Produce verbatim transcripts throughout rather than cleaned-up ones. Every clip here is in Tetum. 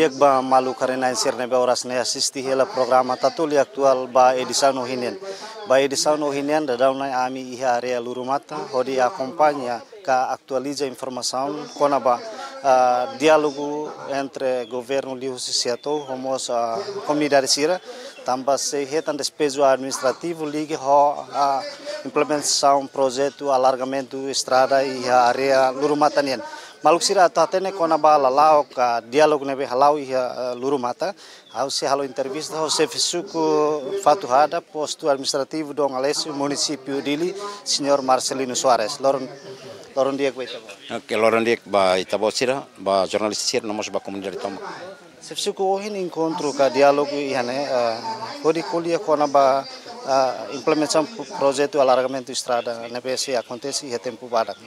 Ba maluk rona-na'in sira ne'ebé oras ne'e asiste hela programa Tatoli Atuál ba edisaun ohin nian. Ba edisaun ohin nian daudaun ne'e ami iha área Lurumata, hodi akompaña ka atualiza informasaun kona-ba, ah, diálogu entre governu liuhusi SEATOU ho mós, ah, komunidade sira, tanba sei hetan despeju administrativu liga ho, ah, implementasaun projetu alargamentu estrada iha área Lurumata nian. Maluk sira atu hatene kona-ba lala'ok ka diálogu ne'ebé hala'o iha, eh, Lurumata, ha'u sei halo entrevista ho xefe suku Fatuhada, postu administrativu Dom Aleixo, munisípiu Dili, señór Marcelino Soares. Loron, loron di'ak ba ita-boot. Oke, loron di'ak ba ita-boot sira, ba jornalista sira, no mós ba komunidade tomak. Xefe suku, ohin enkontru ka diálogu iha ne'e, eh, hodi ko'alia kona-ba, eh, implementasaun pro-, projetu alargamentu estrada ne'ebé sei akontese iha tempu badak.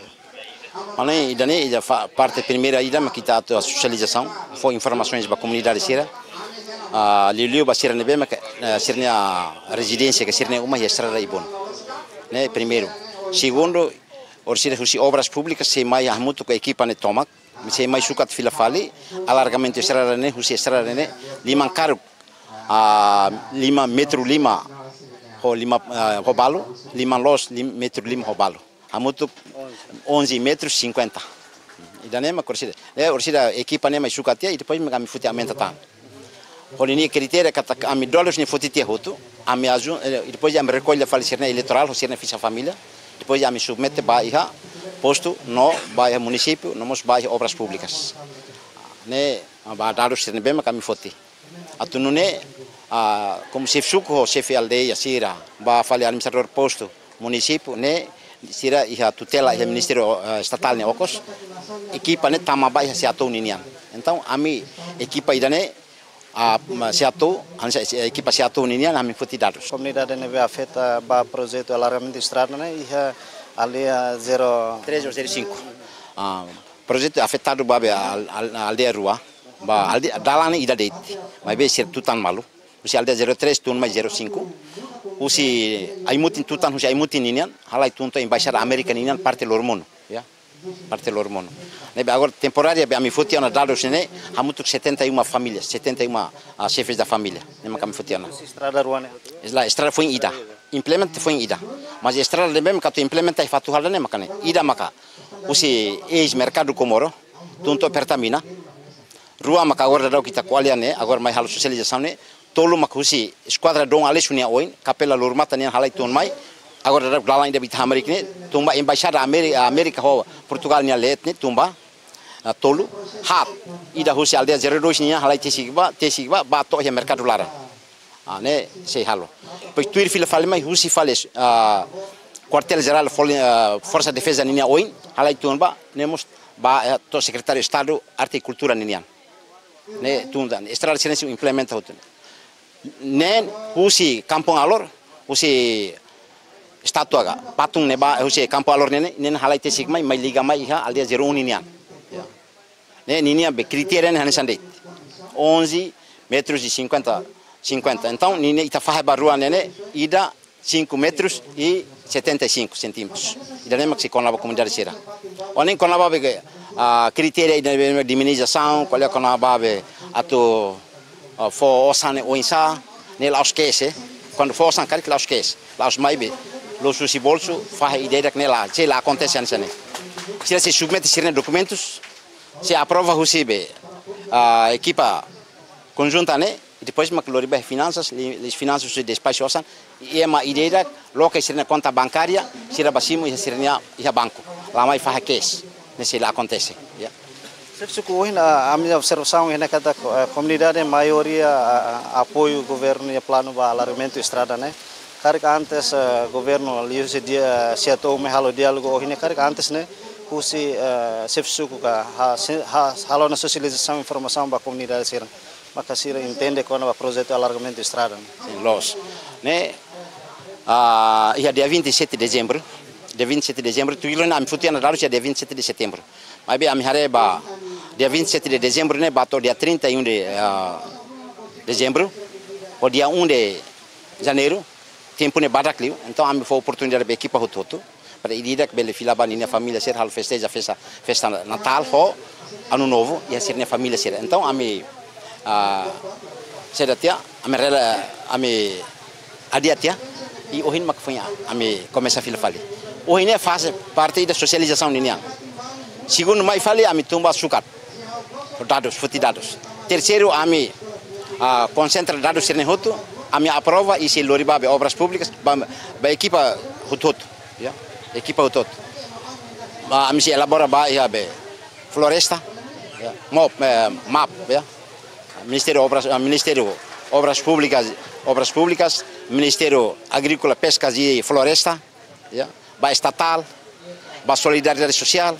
Mane, ida-ne'e, ida fa-, parte primeira ida mak ita atu sosializasaun, fó informasaun ba komunidade sira. Ah, liuliu ba sira ne'ebé mak, eh, sira-nia rezidénsia ka sira-nia uma iha estrada ibun. Ne'e primeiru. Segundu, orsida husi Obras Públikas sei mai hamutuk ho ekipa ne'e tomak, sei mai sukat fila fali alargamentu estrada ne'e, husi estrada ne'e liman karuk, ah, lima metru lima ho lima, ah, ho balu, liman loos lim-, metru lima ho balu. Hamutuk onze metru cinquenta. Ida-ne'e mak orsida. Eh, orsida ekipa ne'e mai sukat tiha, i depois mak ami foti aumenta tan. Ho ninia kritéria katak ami dadus ne'e foti tiha hotu, ami aju, eh, i depois ami rekolla fali sira-nia eleitorál, ho sira-nia fixa família, depois ami submete ba iha postu, no ba iha munisípiu, no mós ba iha Obras Públikas. Ne'e, ba dadus sira ne'ebé mak ami foti. Atu nune'e, ah, komu xefe suku ho xefe aldeia sira, ba fali administradór postu, munisípiu, ne'e sira iha tutela iha Ministériu, eh, Estatál nia okos, ekipa ne'e tama ba iha SEATOU ninian. Entaun, ami ekipa ida-ne'e, ah, ma-, SEATOU, hanesan ekipa SEATOU ninian, ami foti dadus. Komunidade ne'ebé afeta ba projetu alargamentu estrada ne'e iha aldeia zero três ou zero cinco. Ah, projetu afetadu ba be al-, al-, aldeia rua, ba alde-, dalan ne'e ida de'it, maibé sira tutan malu. Husi aldeia zero três tun mai zero cinco. Husi Aimutin tutan, husi Aimutin ninian, halai tun to'o Embaixada Amérika ninian parte Loromonu, ya. Parte Loromonu. Ne'ebé agora temporária be ami foti ona dadus ne'e, hamutuk setenta e uma famílias, setenta e uma, ah, chefes da família. Ne'e mak ami foti ona. Estrada rua ne'e? Iha estrada foin ida. Implementa foin ida. Mas estrada ne'ebé mak atu implementa iha Fatuhada ne'e maka ne'e. Ida maka husi eis Merkadu Komoro, tun to'o Pertamina. Rua maka agora daudaun ita ko'alia ne'e, agora mai halo sosializasaun ne'e. Tolu maka husi eskuadra Dom Aleixo nia oin, Kapela Lurumata nian halai tun mai. Agora daudaun dalan ida be ita hamriik ne'e, tun ba Embaixada Ameri-, Amérika ho Portugál nia leet ne'e, tun ba, ah, tolu. Haat, ida husi aldeia zero dois nian halai tesi ba, tesi ba, ba to'o iha Merkadu Laran. Ah, ne'e sei halo. Depois tuir fila fali mai husi fali, ah, Kuartél Jerál fali, ah, Forsa Defeza ninia oin, halai tun ba, ne'e mós ba, eh, to'o Sekretáriu Estadu Arte i Kultura ninian. Ne'e tun tan, estrada sira ne'e sei implementa hotu. Ne'e husi Kampung Alor, husi estátua ka, patung ne'ebá, husi Kampung Alor ne'e, ne'e halai tesi mai, mai liga mai iha aldeia zero um nian. Ya. Ne'e ninia be kritéria ne'e hanesan de'it. Onze metros e cinquenta, cinquenta. Entaun, ninia ita fahe ba rua ne'e, ida cinco metros e setenta e cinco centímetros. Ida-ne'e mak sei kona-ba komunidade sira. Ohin kona-ba be, ah, kritéria ida be indemnizasaun, ko'alia kona-ba be atu, ah, fó osan ne'e oinsá, ne'e la'ós ke'es. Kuandu fó osan karik la'ós ke'es. La'ós mai be, la'ós husi bolsu, fahe ida-idak ne'e lae, sei la akontese hanesan ne'e. Sira sei submete sira-nia dokumentus, sei aprova husi be, ah, ekipa konjunta ne'e, i depois mak lori ba finansas, li-, liuhusi finansas sei despaxu osan, i ema ida-idak loke sira-nia konta bankária, sira ba simu iha sira-nia, iha banku. La mai fahe ke'es, ne'e sei la akontese, ya. Xefe suku, ohin, ah, ami-nia observasaun iha ne'e katak, eh, komunidade maioria, ah, ah, apoiu governu nia planu ba alargamentu estrada ne'e. Karik antes, eh, governu liuhusi dia, SEATOU mai halo diálogu ohin ne'e, karik antes ne'e, husi, eh, xefe suku ka, ha, se, ha, halo ona sosializasaun informasaun ba komunidade sira, maka sira entende kona-ba projetu alargamentu estrada ne'e. Sin, loos. Ne'e, ah, iha dia vinte e sete de dezembro, dia vinte e sete de dezembro, tuir ona ami foti ona dadus iha dia vinte e sete de setembro. Maibé ami haree ba dia vinte e sete de dezembro ne'e, ba to'o dia trinta e um de, ah, dezembro, ou dia um de janeiro, tempu ne'e badak liu, entaun ami fó oportunidade ba ekipa hotu-hotu, para ida-idak bele fila ba ninia família sira halo festeja festa, festa Natál ho Ano Novo, iha sira-nia família sira. Entaun ami Ah, saida tiha, ami rela, ami adia tiha, i ohin mak foin ami komesa fila fali. Ohin ne'e faze parte ida sosializasaun ninian. Segundu mai fali ami tun ba sukat. Dadus, foti dadus. Terseiru ami, ah, konsentra dadus sira-ne'e hotu, ami aprova i sei lori ba be Obras Públikas, ba, ba ekipa hotu-hotu, ya. Ekipa hotu-hotu. Ba, ami sei elabora ba iha be Floresta, ya. MOP, eh, MAP, ya. Ministériu Obras, ah, Ministériu Obras Públikas, Obras Públikas, Ministériu Agríkola, Peskas i Floresta, ya, ba estatál, ba solidariedade sosiál.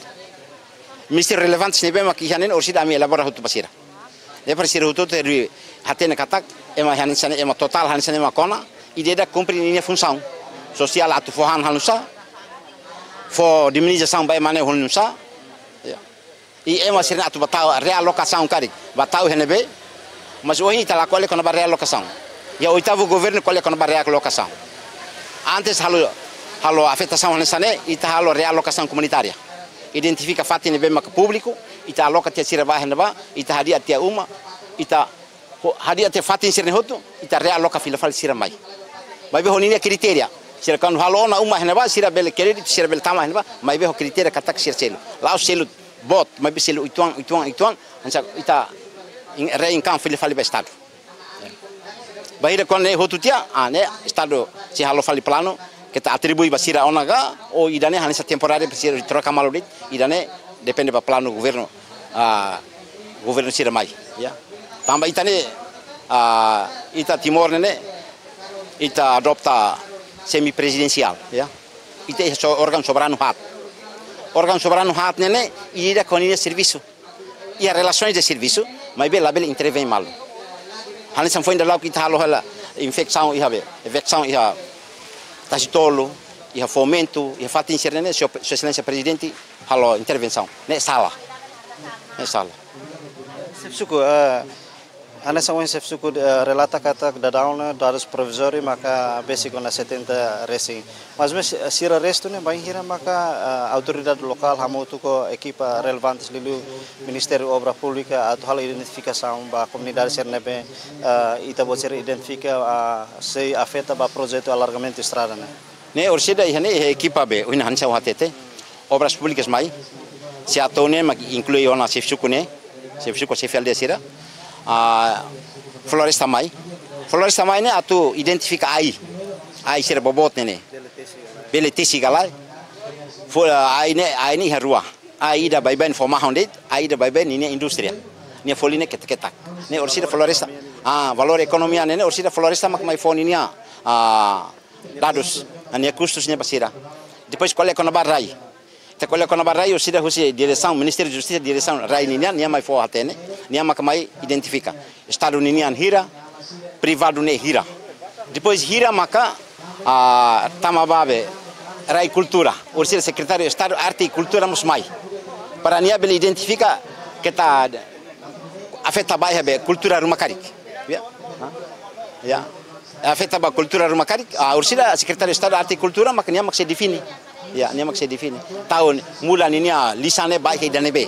Ministériu relevante ne'ebé mak iha ne'e orsida ami elabora hotu ba sira. Ne'e para sira hotu-hotu hatene katak ema hanesan ne'e, ema totál hanesan ne'e mak kona, i ida-idak kumpre ninia funsaun sosiál atu fó han halo nusá, fó indemnizasaun ba ema ne'e halo nusá. Ya. I ema sira-ne'e atu ba tau realokasaun karik, ba tau iha ne'ebé, mas ohin ita la ko'alia kona-ba realokasaun. Iha oitavu governu ko'alia kona-ba realokasaun. Antes halo, halo afetasaun hanesan ne'e, ita halo realokasaun komunitária. Identifika fatin ne'ebé maka públiku, ita aloka tiha sira ba iha ne'ebá, ita hadi'a tiha uma, ita ho-, hadi'a tiha fatin sira-ne'e hotu, ita realoka fila fali sira mai. Maibé ho ninia kritéria, sira kuandu halo ona uma iha ne'ebá, sira bele kréditu, sira bele tama iha ne'ebá, maibé ho kritéria katak sira selu. La'ós selu boot, maibé selu uitoan, uitoan, uitoan, hanesan ita in-, reingkan fila fali ba Estadu. Bainhira kuandu ne'e hotu tiha, ah, ne'e Estadu sei halo fali planu, keta atribui ba sira ona ka, ou ida-ne'e hanesan temporáriu, ba sira troka malu de'it, ida-ne'e depende ba planu governu, ah, governu sira mai, ya. Tanba ita ne'e, ah, ita Timor ne'e ne'e, ita adota semi-prezidensiál, ya. Ita iha so-, órgaun soberanu haat. Órgaun soberanu haat ne'e ne'e, ida-idak ho ninia servisu. Iha relasaun de servisu, maibé labele intervein malu. Hanesan foin dala ruma ita halo hela infesaun iha be, infesaun iha Tasi Tolu, iha Fomentu, iha fatin sira-ne'e, Sua, Sua Exelénsia Prezidente halo intervensaun. Ne'e sala. Ne'e sala. Xefe suku, eh, hanesan ohin xefe suku, eh, relata katak daudaun ne'e dadus provizóriu maka besik ona setenta resin. Mas mes, eh, sira restu ne'e bainhira maka, eh, autoridade lokál hamutuk ho ekipa relevante liuliu Ministériu Obra Públika atu halo identifikasaun ba komunidade sira ne'ebé, eh, ita-boot sira identifika, ah, sei afeta ba projetu alargamentu estrada ne'e. Ne'e orsida iha ne'e, iha ekipa be, ohin hanesan ha'u hatete. Obras Públikas mai, SEATOU ne'e mak inklui ona xefe suku ne'e, xefe suku, xefe aldeia sira. Ah, Floresta mai. Floresta mai ne'e atu identifika ai. Ai sira boboot ne'e ne'e. Bele tesi ka lae. Fo-, ai ne'e, ai ne'e iha rua. Ai ida baibain fó mahon de'it, ai ida baibain ninia indústria. Nia folin ne'e ketak-ketak. Ne'e orsida Floresta. Ah, valór ekonomia ne'e ne'e orsida Floresta mak mai fó ninia, ah, dadus, nia kustus ne'e ba sira. Depois ko'alia kona-ba rai. Ita ko'alia kona-ba rai, orsida husi diresaun, Ministériu Justisa, diresaun rai ninian, nia mai fó hatene, nia maka mai identifika. Estadu ninian hira, privadu ne'e hira. Depois hira maka, ah, tama ba be, rai kultura. Orsida Sekretáriu Estadu Arte i Kultura mós mai. Para nia bele identifika keta afeta ba iha be kultura ruma karik. Ya. Ha? Ya. Afeta ba kultura ruma karik, ah, orsida Sekretáriu Estadu Arte i Kultura, mak nia mak sei define. Ya, nia mak sei define. Tau muda ninia lisan ne'e ba iha ida ne'ebé.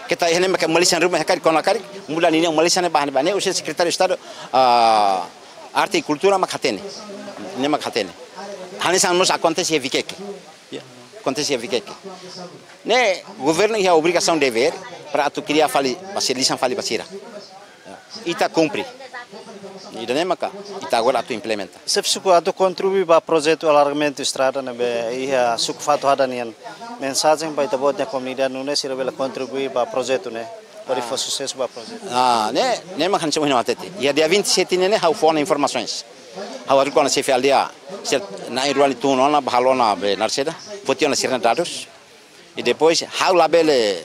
Keta iha ne'e mak uma lisan ruma iha karik, kona karik, muda ninia uma lisan ne'e ba iha ne'ebá. Ne'e orsida Sekretáriu Estadu, ah, Arte i Kultura mak hatene. Nia mak hatene. Hanesan mós akontese iha Vikeke. Ya, akontese iha Vikeke. Ne'e governu iha obrigasaun, devér para atu kria fali, ba sira, lisan fali ba sira. Ya. Ita kumpre. Ida-ne'e maka ita agora atu implementa. Xefe suku, atu kontribui ba projetu alargamentu estrada ne'ebé iha suku Fatuhada nian. Mensajen ba ita-boot nia komunidade nune'e sira bele kontribui ba projetu ne'e. Hodi fó susesu ba projetu. Ah, ne'e, ne'e mak hanesan ohin ha'u hatete. Iha dia vinte e sete ne'e ne'e ha'u fó ona informasoens. Ha'u haruka ona xefe aldeia, sira na'in-rua ne'e tun ona, bá halo ona be narseda, foti ona sira-nia dadus. I depois, ha'u labele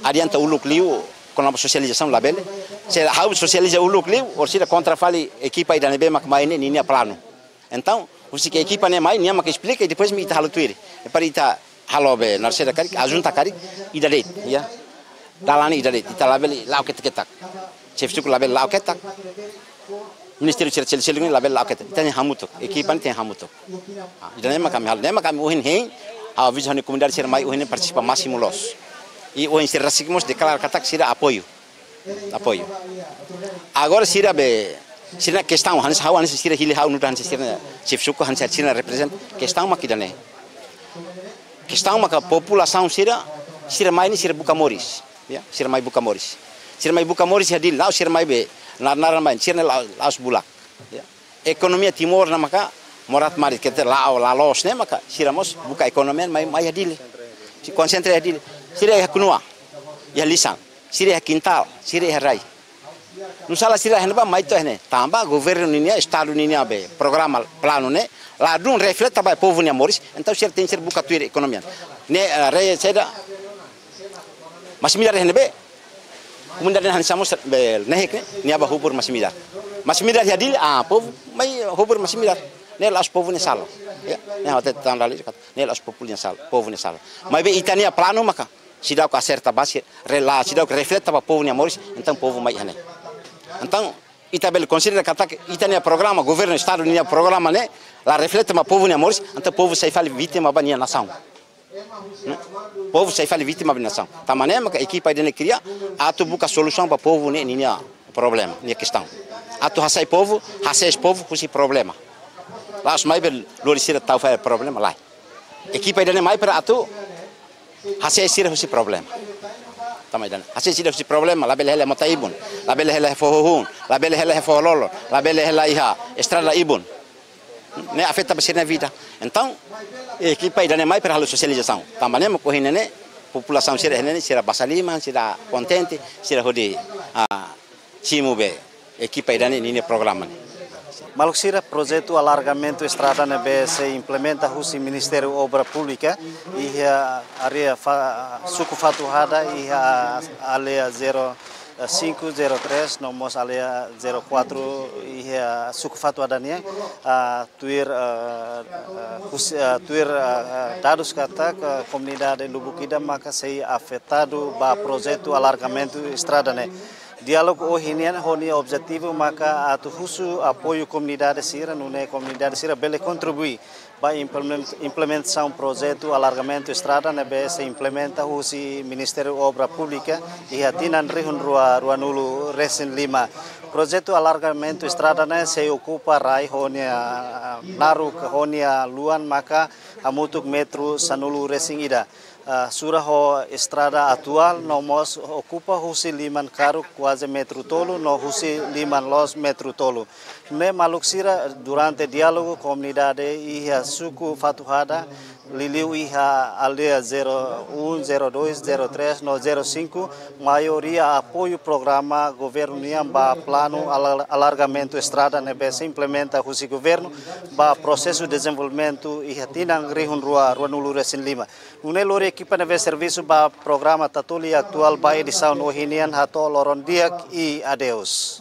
adianta uluk liu, kona-ba sosializasaun labele. Se ha'u sosializa uluk liu, orsida kontra fali ekipa ida ne'ebé mak mai ne'e ninia planu. Entaun, husik ekipa ne'e mai, nia mak esplika, i depois mak ita halo tuir. I para ita halo be narseda karik, ajunta karik, ida de'it, ya. Dalan ida de'it, ita labele la'o ketak-ketak. Xefe suku labele la'o ketak. Ministériu sira seluk-seluk ne'e labele la'o ketak. Ita tenke hamutuk, ekipa ne'e tenke hamutuk. Ah, ida-ne'e mak ami halo, ne'e mak ami ohin hein, ha'u aviza ha'u-nia komunidade sira mai ohin ne'e partisipa másimu loos. I ohin sira rasik mós deklara katak sira apoiu. Apoiu. Agora sira be, sira-nia kestaun, hanesan ha'u, hanesan sira hili ha'u nu'udar hanesan sira-nia xefe suku, hanesan sira-nia reprezentante, kestaun mak ida-ne'e. Kestaun maka populasaun sira, sira mai ne'e sira buka moris. Ya, sira mai buka moris. Sira mai buka moris iha Dili, la'ós sira mai be, nar-nar mai, sira-ne'e la-, la'ós bulak. Ya. Ekonomia Timor ne'e maka morat-marit, keta la'o, la loos ne'e maka, sira mós buka ekonomia mai, mai iha Dili. Sira konsentra iha Dili. Sira iha knua, iha lisan, sira iha kintál, sira iha rai. Nusá la sira iha ne'ebá, mai to'o iha ne'e. Tanba governu ninia, estadu ninia be, programa, planu ne'e, ladún refleta ba povu nia moris, entaun sira tenke sira buka tuir ekonomia. Ne'e, eh, rai saida, masin-midar iha ne'ebé, komunidade hanesan mós be nehek ne'e, nia bá hobur masin-midar. Masin-midar iha Dili, ah, povu mai hobur masin-midar. Ne'e la'ós povu nia sala. Ya, ne'e ha'u hatete tan dala ida katak, ne'e la'ós povu nia sala, povu nia sala. Maibé ita-nia planu maka seidauk aserta ba sira, re-, la seidauk refleta ba povu nia moris, entaun povu mai iha ne'e. Entaun, ita bele konsidera katak ita-nia programa, governu estadu nia programa ne'e, la refleta ba povu nia moris, entaun povu sai fali vítima ba nia nasaun. Hmm? Povu sai fali vítima ba nia nasaun. Tanba ne'e maka ekipa ida-ne'e kria, atu buka solusaun ba povu ne'e ninia problema, nia kestaun. Atu hasai povu, hasees povu husi problema. La'ós mai be lori sira tau fali problema, lae. Ekipa ida-ne'e mai para atu hasees sira husi problema. Tanba ida-ne'e. Hasees sira husi problema, labele hela mota ibun, labele hela foho hun, labele hela foho lolo, labele hela iha estrada ibun. Ne'e afeta ba sira-nia vida. Entaun, ekipa ida-ne'e mai para halo sosializasaun. Tanba ne'e mak ohin ne'e, populasaun sira iha ne'e, sira basa liman, sira kontente, sira hodi, ah, simu be ekipa ida-ne'e ninia programa ne'e. Maluk sira, projetu alargamentu estrada ne'ebé sei implementa husi Ministériu Obra Públika iha área fa-, suku Fatuhada iha aldeia zero cinco, zero três, no mós aldeia zero quatro iha suku Fatuhada nian, ah, tuir, ah, ah, husi, ah, tuir, ah, ah, dadus katak, ah, komunidade lubuk ida maka sei afetadu ba projetu alargamentu estrada ne'e. Diálogu ohin nian ho nia objetivu maka atu husu apoiu komunidade sira, nune'e komunidade sira bele kontribui ba implement-, implementasaun projetu alargamentu estrada ne'ebé sei implementa husi Ministériu Obra Públika iha tinan rihun rua, ruanulu resin lima. Projetu alargamentu estrada ne'e sei okupa rai ho nia naruk, ho nia luan maka hamutuk metru sanulu resin ida. Ah, sura ho estrada atuál, no mós okupa husi liman karuk kuaze metru tolu, no husi liman loos metru tolu. Ne'e maluk sira, durante diálogu komunidade iha suku Fatuhada, liuliu iha aldeia zero um, zero dois, zero três no zero cinco, maioria apoiu programa governu nian ba planu alar-, alargamentu estrada ne'ebé sei implementa husi governu ba prosesu dezenvolvimentu iha tinan rihun rua, ruanulu resin lima. Nune'e lori ekipa ne'ebé servisu ba programa Tatoli atuál ba edisaun ohin nian hato'o loron di'ak i adeus.